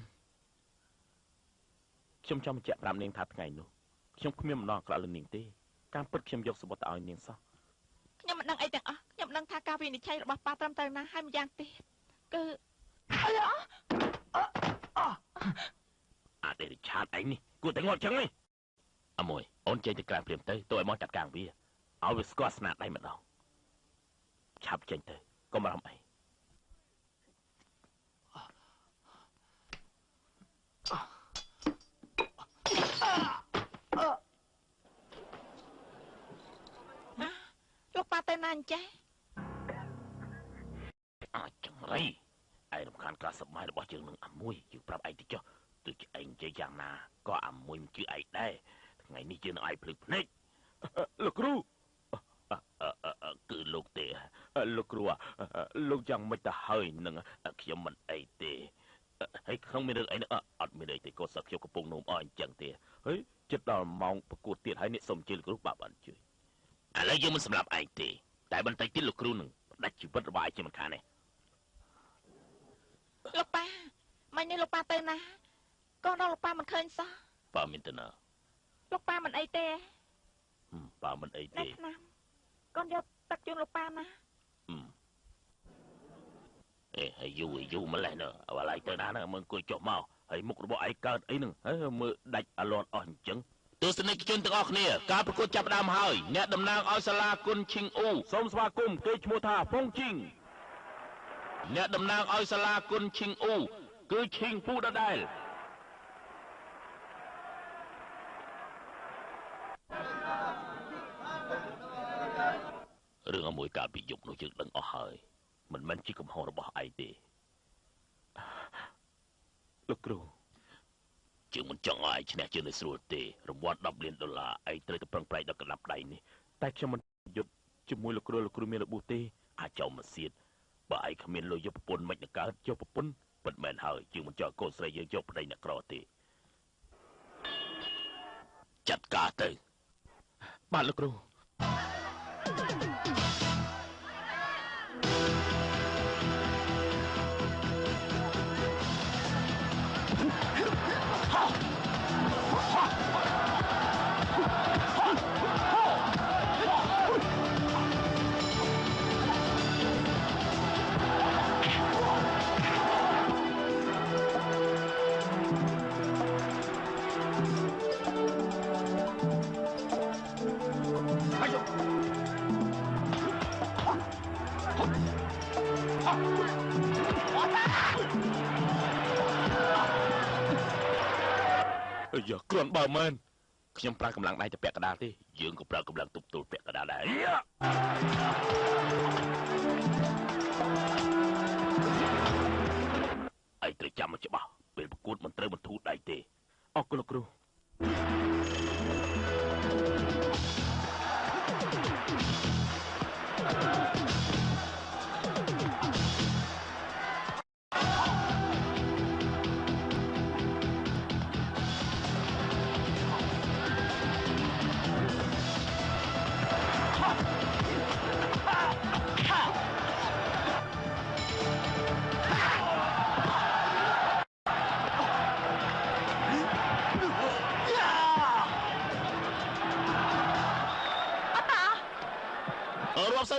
ខ្ញុំចង់បញ្ជាក់ប្រាប់នាងថាថ្ងៃនោះខ្ញុំគ្មានម្ដងអាក្រក់លើនាងទេការពិតខ្ញុំយកសម្បត្តិទៅឲ្យនាងសោះខ្ញុំមិនដឹងអីទាំងអស់ខ្ញុំដឹងថាការវិនិច្ឆ័យរបស់ប៉ាត្រឹមត្រូវណាស់ហើយម្យ៉ាងទៀតគឺអាដេរិឆាតឯងនេះគួរតែងាប់ចឹងឯង អាមួយអូនចេញទៅក្រៅព្រាមទៅទៅឲ្យមកចាត់ការវាឲ្យវាស្គាល់ស្នាដៃម្ដងឆាប់ចេញទៅកុំបារម្ភអីលោកប៉ាទៅណាអញ្ចេះអាចចង្រៃឯងរំខានការសប្បាយរបស់យើងនឹងអាមួយយើងប្រាប់ឯងទៅចុះទោះជាឯងនិយាយយ៉ាងណាក៏អាមួយមិនជឿឯងដែរថ្ងៃនេះយើងនឹងឲ្យភ្លឺភ្នែកលោកគ្រូគឺលោកទេលោកគ្រូលោកយ៉ាងមិនទៅហើយនឹងខ្ញុំមិនអីទេហើយក្នុងមានរឿងអីអត់មានអីទេកូនសិស្សខ្ញុំកំពុងនោមអអញ្ចឹងទេហើយចិត្តដល់ម៉ោងប្រកួតទៀតហើយនេះសូមជឿលោកគ្រូបាទបានជឿឥឡូវយើងមិនសម្រាប់ឯងទេតែបន្តិចទៀតលោកគ្រូនឹងផ្ដាច់ជីវិតរបស់ឯងជាមិនខានទេលោកប៉ាមិននេះលោកប៉ាទៅណាកូនដល់លោកប៉ាមិនឃើញសោះប៉ាមានទៅណាលោកប៉ាមិនអីទេប៉ាមិនអីទេឆ្នាំកូនយកទឹកជូនលោកប៉ាណាអេហើយយូរយូរម្លេះនៅឥឡូវទៅណាមើលអង្គុយចុះមកហើយមុខរបស់ឯងកើតអីហ្នឹងមើលដាច់អាលត់អស់អញ្ចឹងទស្សនិកជនទាំងអស់គ្នាការប្រកួតចាប់ផ្ដើមហើយអ្នកតំណាងឲ្យសាលាគុណឈិងអ៊ូសូមស្វាគមន៍គេឈ្មោះថាហ្វុងជីងអ្នកតំណាងឲ្យសាលាគុណឈិងអ៊ូគឺឈិងពូដដែលរឿងមួយកាលពីយប់នោះយើងដឹងអស់ហើយមិនមែនជាកំហុសរបស់ឯងទេលោកគ្រូជាងមិនចង់ឲ្យឯងឈ្នះជាងនេះស្រួលទេរង្វាន់10លានដុល្លារឯងត្រូវតែប្រឹងប្រែងដល់កណ្ដាប់ដៃនេះតែខ្ញុំមិនយត់ជាមួយលោកគ្រូលោកគ្រូមានរបួសទេអាចចោលមកសៀតបើឯងគ្មានលុយយកប្រពន្ធមិននឹងកើតយកប្រពន្ធពិតមែនហើយជាងមិនចង់កូនស្រីយើងយកប្តីអ្នកក្រទេចាត់ការទៅបាទលោកគ្រូយ៉ាគ្រាន់បើមែនខ្ញុំប្រើកម្លាំងដៃទៅពាក់កណ្ដាលទេយើងក៏ប្រើកម្លាំងទប់ទល់ពាក់កណ្ដាលដែរឯងត្រូវចាំមកច្បាស់ពេលប្រកួតមិនត្រូវបន្ធូរដៃទេអរគុណលោកគ្រូ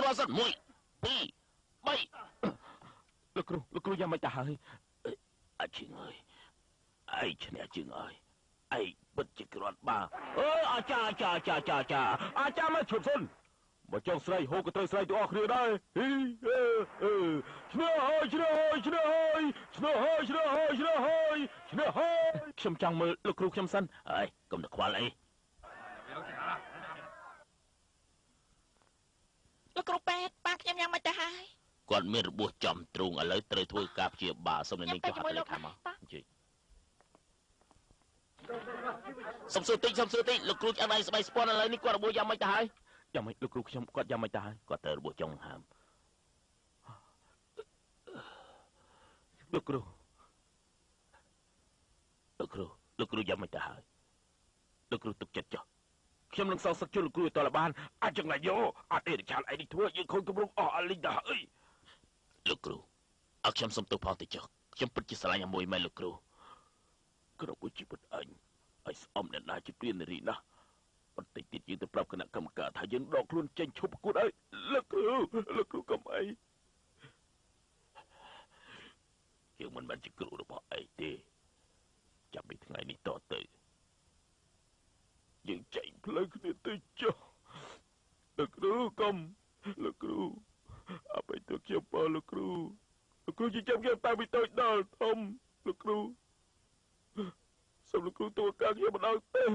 រាប់សិន1 2 3លោកគ្រូលោកគ្រូយ៉ាងម៉េចទៅហើយអាឈិងអើយឯងឈ្នះជើងអើយឯងពិតជាគ្រាន់បើអើអាចាអាចាអាចាអាចាអាចាមកឈប់សិនបើចង់ស្រីហូក៏ត្រូវស្រីទាំងអស់គ្នាដែរហ៊ីឈ្នះហើយឈ្នះហើយឈ្នះហើយឈ្នះហើយឈ្នះហើយឈ្នះហើយឈ្នះហើយខ្ញុំចង់មើលលោកគ្រូខ្ញុំសិនហើយកុំទៅខ្វល់អីលោកគ្រូពេទ្យប៉ាខ្ញុំយ៉ាងម៉េចទៅហើយគាត់មានរបួសចំទ្រូងឥឡូវត្រូវធ្វើការព្យាបាលសូមអ្នកនាងចុះហត្ថលេខាមកអញ្ជើញសុំសួរតិចសុំសួរតិចលោកគ្រូឆ្អឹងដៃស្បៃស្ពាន់ឥឡូវនេះគាត់របួសយ៉ាងម៉េចទៅហើយយ៉ាងម៉េចលោកគ្រូខ្ញុំគាត់យ៉ាងម៉េចទៅហើយគាត់ត្រូវរបួសចុងហើមលោកគ្រូលោកគ្រូលោកគ្រូយ៉ាងម៉េចទៅហើយលោកគ្រូទុកចិត្តចុះខ្ញុំនឹងសងសឹកជូនលោកគ្រូឲ្យតលបានអាចចង្លៃយោអត់អេរឆាលឯនេះធ្វើយើងខូចគម្រោងអស់អលីងទៅហើយលោកគ្រូអើខ្ញុំសុំទោសផងតិចចុះខ្ញុំពិតជាស្រឡាញ់អាមួយមែនលោកគ្រូគ្រប់ជីវិតអញឲ្យស្អំអ្នកណាជាព្រាននារីណាស់បន្តិចទៀតយើងទៅប្រាប់គណៈកម្មការថាយើងដកខ្លួនចេញឈប់ប្រកួតឲ្យលោកគ្រូលោកគ្រូកុំអីយើងមិនមែនជាគ្រូរបស់ឯងទេចាប់ពីថ្ងៃនេះតទៅ យើងចែកផ្លូវគ្នាទៅចុះលោកគ្រូកុំលោកគ្រូអបិទខ្ញុំបងលោកគ្រូលោកគ្រូចិញ្ចឹមខ្ញុំតាំងពីតូចដល់ធំលោកគ្រូសូមលោកគ្រូទូកាខ្ញុំម្ដងទេ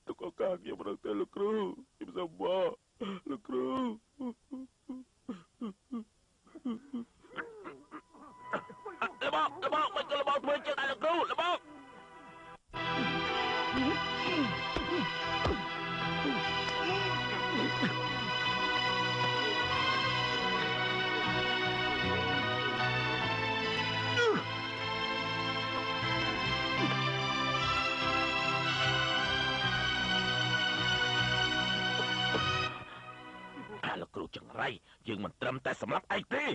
ទុកឱកាសខ្ញុំម្ដងទេលោកគ្រូខ្ញុំសូមបងលោកគ្រូលបងលបងមិនក៏លបងធ្វើជាងដែរលោកគ្រូលបងលោកគ្រូចង្រៃយើងមិនត្រឹមតែសម្លាប់ឯងទេ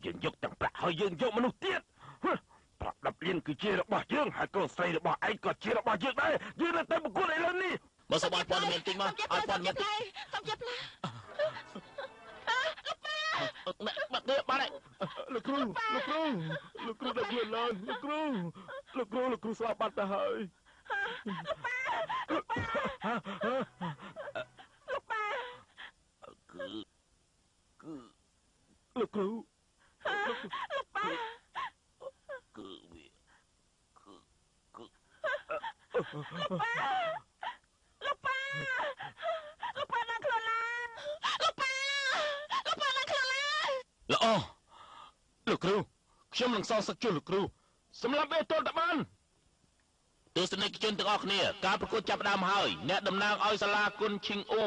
យើងយកទាំងប្រាក់ហើយយើងយកមនុស្សទៀតប្រាក់10លានគឺជារបស់យើងហើយកូនស្រីរបស់ឯងក៏ជារបស់យើងដែរយើងនៅតែប្រកួតឥឡូវនេះមកសបាយព័ត៌មានតិចមកឲ្យព័ត៌មានតិចសុំជាផ្លាបាត់ទេបាត់ហើយលោកគ្រូលោកគ្រូលោកគ្រូដល់ខ្លួនឡើងលោកគ្រូលោកគ្រូលោកគ្រូស្លាប់បាត់ទៅហើយលោកប៉ាលោកប៉ាលោកប៉ាគឺលោកគ្រូលោកប៉ាគឺវាគឺគឺលោកប៉ាលោកប៉ាលោកប៉ាឡើងខ្លួនឡើងលោកប៉ាលោកប៉ាឡើងខ្លួនឡើងល្អលោកគ្រូខ្ញុំនឹងសងសឹកជុះលោកគ្រូសម្រាប់វាទល់តែបានទស្សនិកជនទាំងអស់គ្នាការប្រកួតចាប់ផ្ដើមហើយអ្នកតំណាងឲ្យសាលាគុណឈិងអ៊ូ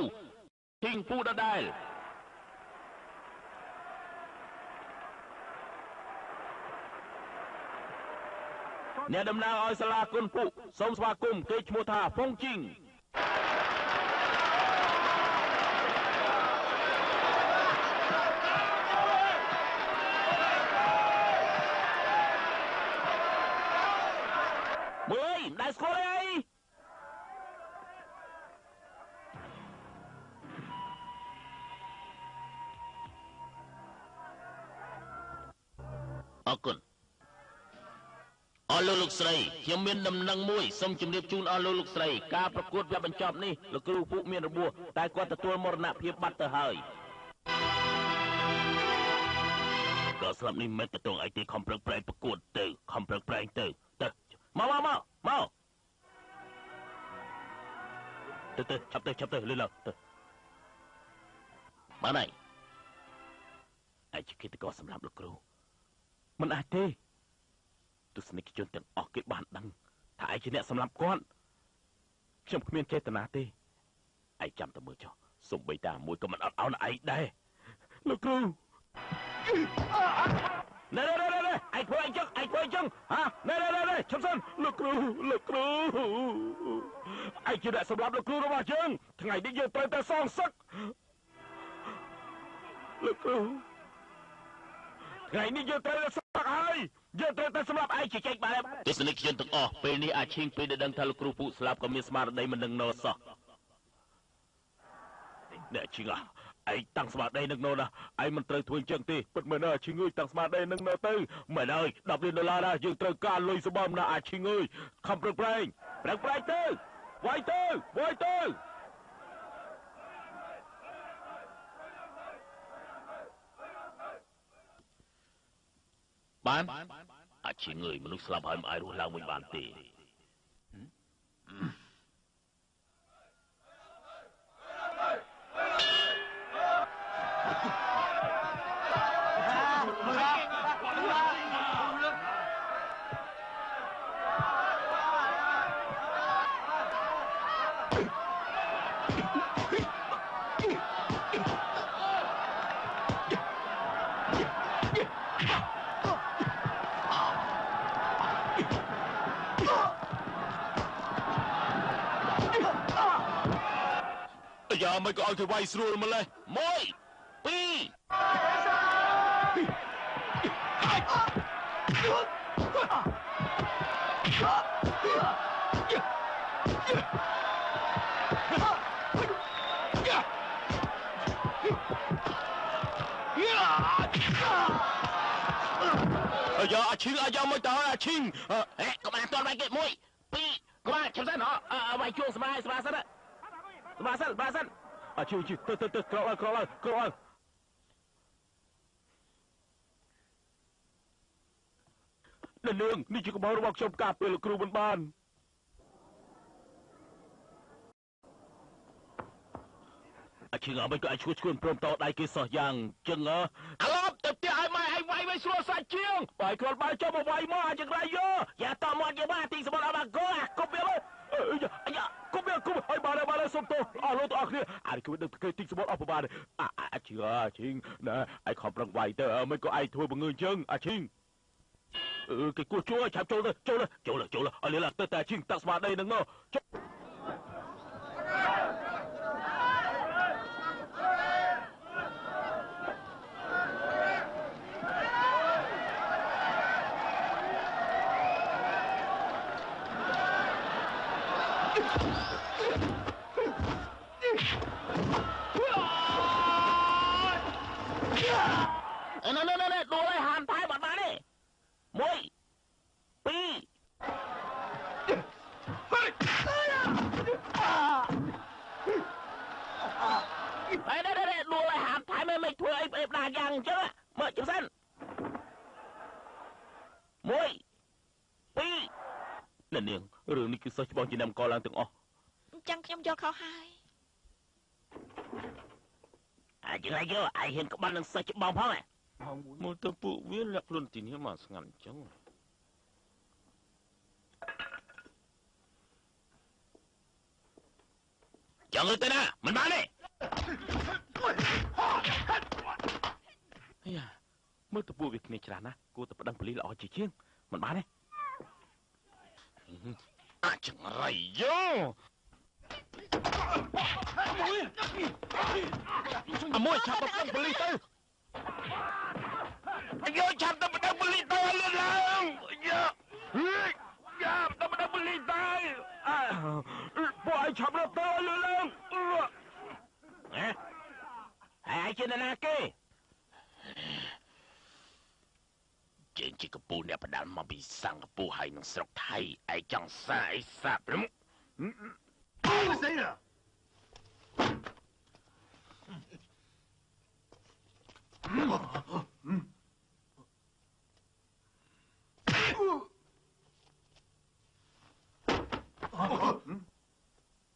ឈិងពូដដែលអ្នកតំណាងឲ្យសាលាគុណពុសូមស្វាគមន៍គេឈ្មោះថាហ្វុងជីងមួយមិនដែលស្គាល់អីអរគុណអស់លោកលោកស្រីខ្ញុំមានដំណឹងមួយសូមជម្រាបជូនអស់លោកលោកស្រីការប្រកួតវគ្គបញ្ចប់នេះលោកគ្រូពុមានរបួសតែគាត់ទទួលមរណភាពបាត់ទៅហើយក៏ស្លាប់នេះមិនទៅអីទេខំប្រឹងប្រែងប្រកួតទៅខំប្រឹងប្រែងទៅទៅមកមកមកមកទៅទៅឆាប់ទៅឆាប់ទៅលឿនឡើងទៅបានហើយឯជាគិតកោសម្រាប់លោកគ្រូមិនអាចទេទស្សនិកជនទាំងអស់គេបានដឹងថាឯងជាអ្នកសម្លាប់គាត់ខ្ញុំគ្មានចេតនាទេឯងចាំតែមើលចុះសំបីតាមួយក៏មិនអត់អោនឯងដែរលោកគ្រូណែណែណែណែឯងធ្វើអីចឹងឯងធ្វើអីចឹងហាណែណែណែឈប់សិនលោកគ្រូលោកគ្រូឯងជាអ្នកសម្លាប់លោកគ្រូរបស់យើងថ្ងៃនេះយើងត្រូវតែសងសឹកលោកគ្រូថ្ងៃនេះយើងត្រូវតែសឹកហើយយើងត្រូវតែសម្រាប់ឯងជជែកបានទស្សនិកជនទាំងអស់ពេលនេះអាឈីងពេលដែលដឹងថាលោកគ្រូពុស្លាប់ក៏មានស្មារតីមិននឹងណសោះអ្នកឈីងឯងតាំងស្មារតីនឹងណណាឯងមិនត្រូវធ្វើអញ្ចឹងទេពិតមែនអាឈីងអើយតាំងស្មារតីនឹងណទៅមែនហើយ10លានដុល្លារណាយើងត្រូវការលុយសម្បំណាអាឈីងអើយខំប្រឹងប្រែងប្រឹងប្រែងទៅវាយទៅវាយទៅបានអាឈីងអើយមនុស្សស្លាប់ហើយមិនអាចរស់ឡើងវិញបានទេយ៉ាមិនក៏ឲ្យគេវាយស្រួលម្លេះ1 2យ៉ាអាឈីងអាយ៉ាមិនទៅអាឈីងហេកុំអានទាន់វាយគេ1 2 ក្បាលឈប់សិនអើវាយជួងស្មាយស្មាសិនស្មាសិនស្មាសិនអើជឿជឿទៅទៅទៅក្រោកឡើងក្រោកឡើងក្រោកឡើងនាងនេះជាកំហុសរបស់ខ្ញុំការពេលលោកគ្រូមិនបានអាឈឹងអើមិនក៏អាចឈួតឈួនព្រមតដៃគេសោះយ៉ាងចឹងអើអាឡប់ទៅផ្ទះឲ្យម៉ែឲ្យវាយវិញស្រួលសាច់ជាងបាយគ្រាន់បាយចុះមកវាយមកអាចង្រៃយោយ៉ាតមាត់យើងមកទីសមុទ្រអបាកោអាគប់វាមើលអាយ៉ាគប់វាគប់ឲ្យបានបានសុំទោសអស់លោកទាំងអស់គ្នាអានេះគឺដឹកគេទីសមុទ្រអស់ប្របានអាឈឹងអាឈឹងណែឲ្យខំប្រឹងវាយទៅមិនក៏ឯងធ្វើបង្ងើចឹងអាឈឹងគេគោះជួឆាប់ចូលទៅចូលចូលចូលឲ្យលឿនទៅតែឈឹងតាក់ស្មារតីនឹងមកណែដួលឲ្យហាមថែបាត់បានទេមួយពីរហើយណែដួលឲ្យហាមថែមិនធ្វើអីផ្ដេបដាយ៉ាងអញ្ចឹងមើលជិះសិនមួយពីរនាងរឿងនេះគឺសិស្សច្បងជាអ្នកកឡើងទាំងអស់អញ្ចឹងខ្ញុំយល់ខុសហើយអាចងយកឯងហ៊ានក្បាត់នឹងសិស្សច្បងផងមើលទៅពួកវាលាក់ខ្លួនទីនេះមកស្ងាត់អញ្ចឹងចង់ទៅណាមិនបានទេយ៉ាមើលទៅពួកវាគ្នាច្រើនណាស់គួរតែប្តឹងប៉ូលីសល្អជាជាងមិនបានទេអាចង្រៃយោអាមួយឆាប់ទៅប្តឹងប៉ូលីសទៅយកឆាប់ទៅប្តឹងប៉ូលីសទៅឲ្យលឿនឡើងយកយ៉ាទៅប្តឹងប៉ូលីសទៅពួកឯងឆាប់រត់ទៅឲ្យលឿនឡើងហ៎ហើយជានរណាគេជើងជាកពូអ្នកផ្ដាល់មកពីសិង្ហបុរីហើយនឹងស្រុកថៃឯងចង់សាអីសាព្រមស្អីណា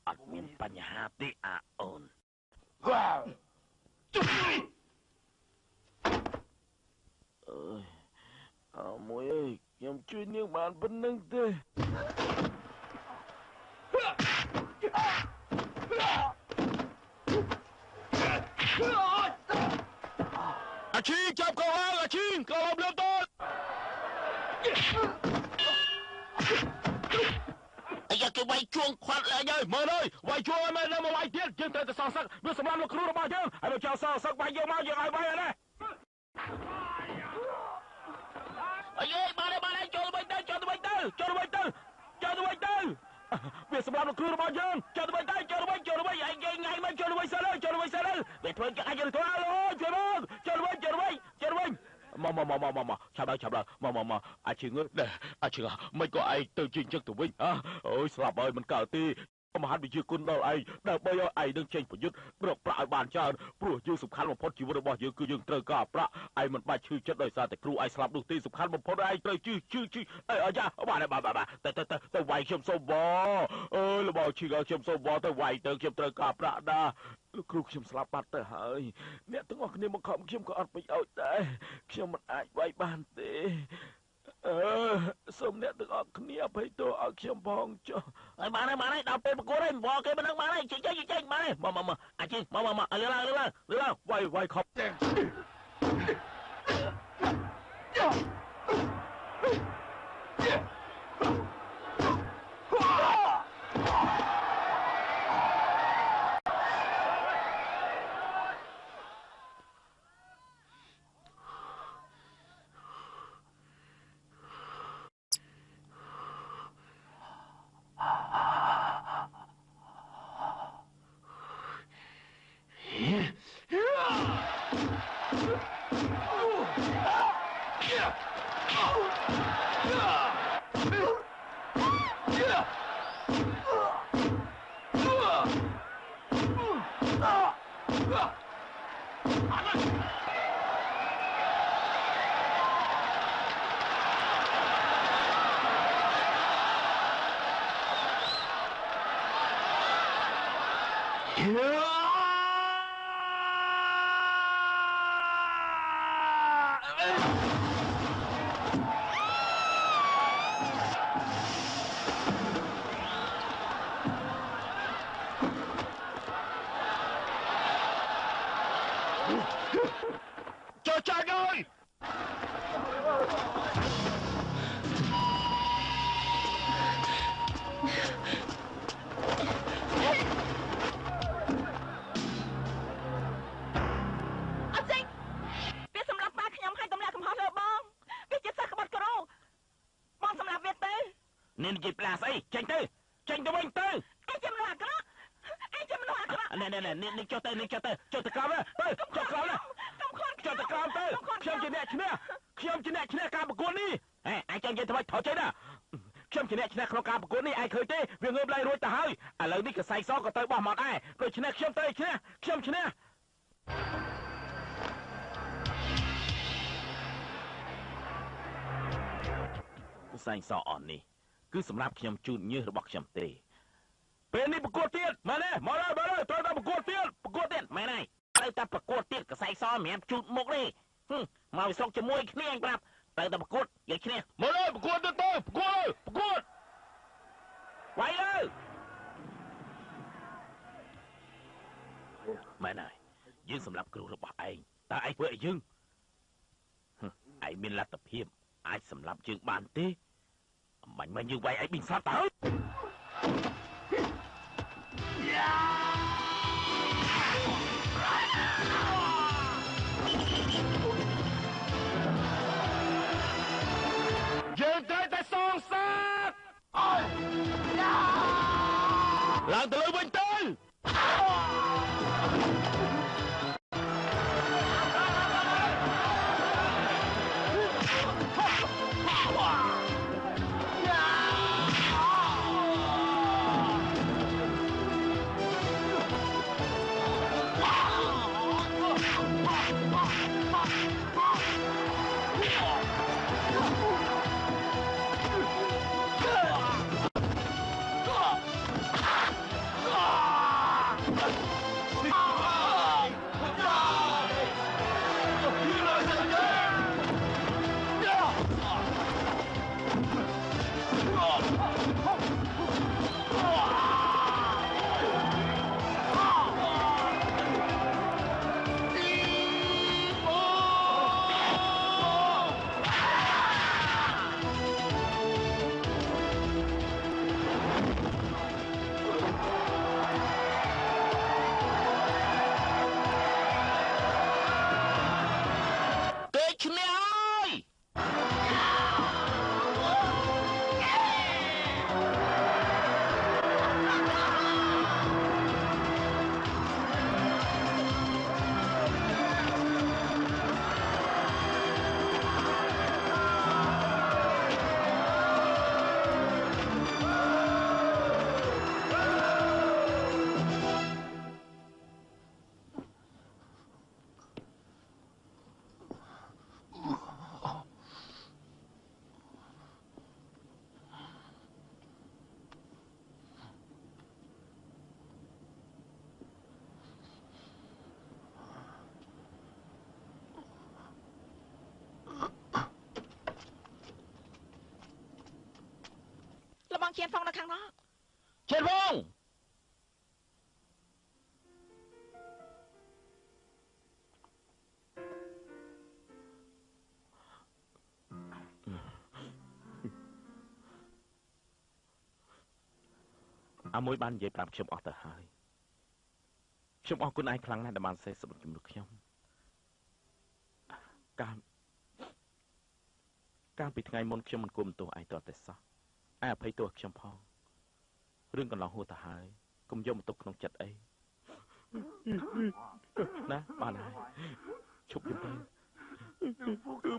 អត់មានបញ្ហាទេអាអូនអើយអើមួយអើយខ្ញុំជួយនាងបានប៉ុណ្្នឹងទេអាឈីចាប់កោឡើងអាឈីកោឡើងលឿនទៅអាយ៉ាគេវាយជួងខាត់ឡើងហើយមើលហើយវាយជួងឲ្យមែនមកវាយទៀតយើងត្រូវតែសងសឹកវាសម្រាប់លោកគ្រូរបស់យើងហើយមកចោលសងសឹកវាយយកមកយើងឲ្យវាយហើយណាអាយបានហើយបានហើយចូលទៅវិញទៅចូលទៅវិញទៅចូលទៅវិញទៅចូលទៅវិញទៅវាសម្រាប់លោកគ្រូរបស់យើងចូលទៅវិញទៅចូលទៅវិញចូលទៅវិញឯងថ្ងៃមកចូលទៅវិញសិនចូលទៅវិញសិនវាធ្វើចឹងអាចធ្វើអូជួយមកចូលទៅវិញចូលទៅវិញចូលទៅវិញមកមកមកមកមកឆាប់ឡើងឆាប់ឡើងមកមកមកអាឈឹងអាឈឹងមិនក៏ឯងទៅជាចឹងទៅវិញអូយស្លាប់ហើយមិនកើតទេមហាវិជាគុណដល់ឯងដើម្បីឲ្យឯងនឹងចេញប្រយុទ្ធរកប្រាក់ឲ្យបានច្រើនព្រោះយើងសំខាន់បំផុតជីវិតរបស់យើងគឺយើងត្រូវការប្រាក់ឯងមិនបាច់ឈឺចិត្តដោយសារតែគ្រូឯងស្លាប់នោះទេសំខាន់បំផុតឯងត្រូវជឺជឺជឺអីអាយ៉ាបាទបាទបាទទៅទៅទៅវាយខ្ញុំសូមវអើយរបស់ឈឺខ្ញុំសូមវទៅវាយទៅខ្ញុំត្រូវការប្រាក់ណាលោកគ្រូខ្ញុំស្លាប់បាត់ទៅហើយអ្នកទាំងអស់គ្នាមកខំខ្ញុំក៏អត់ប្រយោជន៍ដែរខ្ញុំមិនអាចវាយបានទេអឺសូមអ្នកទាំងអស់គ្នាអភ័យទោសឲ្យខ្ញុំផងចុះហើយបានហើយបានហើយដល់ពេលប្រកួតហើយវល់គេមិនដឹងបានហើយចេញចេញចេញបានហើយមកមកមកអាចចេញមកមកមកលឿនឡើងលឿនឡើងលឿនឡើងវាយវាយខប់Yeah! Cho cha ơi! នាងនិយាយផ្លាស្អីចេញទៅចេញទៅវិញទៅ ឯងជាមនុស្សអាក្រក់ឯងជាមនុស្សអាក្រក់ ណែណែណែនាងចុះទៅនាងចុះទៅចុះទៅក្រោមទៅចុះក្រោមណាចុះទៅក្រោមទៅខ្ញុំជាអ្នកឈ្នះខ្ញុំជាអ្នកឈ្នះការប្រកួតនេះហេឯងចង់និយាយធ្វើម៉េចថយចេញណាខ្ញុំជាអ្នកឈ្នះក្នុងការប្រកួតនេះឯងឃើញទេវាងើបឡើងរួចទៅហើយឥឡូវនេះកសែងសក៏ទៅបោះមកដែរដូច្នេះខ្ញុំទៅឈ្នះខ្ញុំឈ្នះកសែងសអននេះគឺសម្រាប់ខ្ញុំជូតញើសរបស់ខ្ញុំទេពេលនេះប្រកួតទៀតមែនទេមកហើយមកហើយត្រូវតែប្រកួតទៀតប្រកួតទៀតមែនហើយត្រូវតែប្រកួតទៀតកសែងសសម្រាប់ជូតមុខនេះមកស្រុកជាមួយគ្នាអញប្រាប់ត្រូវតែប្រកួតយកឈ្នះមកហើយប្រកួតទៀតទៅប្រកួតប្រកួតវាយលើមែនហើយយើងសម្រាប់គ្រូរបស់ឯងតើឯងធ្វើអីយើងឯងមានលទ្ធភាពអាចសម្រាប់យើងបានទេបាញ់មកយើងវាយឯងប៊ីងស្លាប់តើយើងត្រូវតែសងសាកឡើងទៅលើវិញទៅ បងជៀនហ្វុងនៅខាងនោះជៀនហ្វុងអាមួយបាននិយាយប្រាប់ខ្ញុំអស់ទៅហើយខ្ញុំអរគុណឯងខ្លាំងណាស់ដែលបានសេះសម្បត្តិជំនួសខ្ញុំកាលពីថ្ងៃមុនខ្ញុំមិនគួរបន្ទោសឯងទាល់តែសោះឯអភ័យទោសខ្ញុំផងរឿងកន្លងហួសទៅហើយកុំយកមកទុកក្នុងចិត្តអីណាបានហើយឈប់យំទៅ